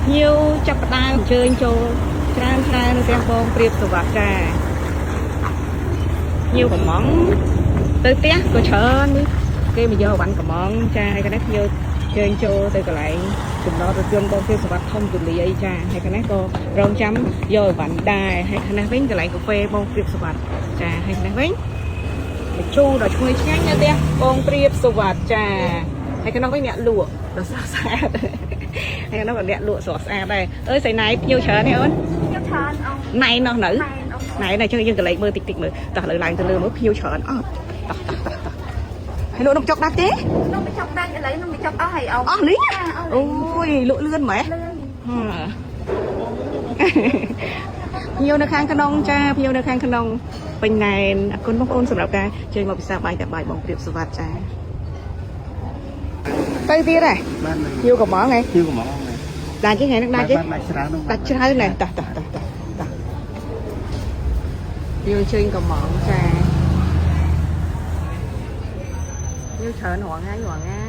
ភ្ញៀវចាប់ផ្ដើមអញ្ជើញចូលច្រើនច្រើននៅផ្ទះបងព្រៀបសុវត្ថិចាភ្ញៀវកំងទៅផ្ទះក៏ច្រើននេះគេមកយកអវ៉ាន់កំងចាហើយកនេះភ្ញៀវអញ្ជើញចូលទៅកន្លែងចំណតរថយន្តបងព្រៀបសុវត្ថិធំទូលាយចាហើយកនេះក៏រងចាំយកអវ៉ាន់ដែរហើយកនេះវិញកន្លែងកាហ្វេបងព្រៀបសុវត្ថិចាហើយកនេះវិញ បញ្ជូរដ៏ឈ្ងុយឆ្ងាញ់នៅផ្ទះបងព្រៀបសុវត្ថិចាហើយក្នុងវិញអ្នកលក់ដ៏ស្រស់ស្អាតហើយក្នុងក៏អ្នកលក់ស្រស់ស្អាតដែរអើយស្អីណៃភ្ញៀវច្រើននេះអូន ខ្ញុំច្រើនអង ណៃនោះនៅ ណែនអង ណៃណៃចឹងយើងកលេចមើលតិចតិចមើលតោះលើឡើងទៅលើមើលភ្ញៀវច្រើនអត់តោះតោះតោះតោះហើយលក់នំចុកដាច់ទេ នំបញ្ចុកដាច់ឥឡូវនំបញ្ចុកអស់ហើយអង អស់លីង ចាអស់ អូយលក់លឿនម៉េះ លឿន ភ្ញៀវនៅខាងក្នុងចាភ្ញៀវនៅខាងក្នុងពេញណែនអរគុណបងប្អូនសម្រាប់ការជួយមកពិសាបាយតែបាយបងព្រៀបសុវត្ថិចាទៅទៀតហ៎ បាន ភ្ញៀវកំងហ៎ ជឿកំង ដាច់ទេថ្ងៃហ្នឹងដាច់ទេ បានដាច់ច្រើន ដាច់ច្រើនណែតោះតោះតោះតោះតោះយើងជើញកំងចាយើងច្រើនរងថ្ងៃរងថ្ងៃ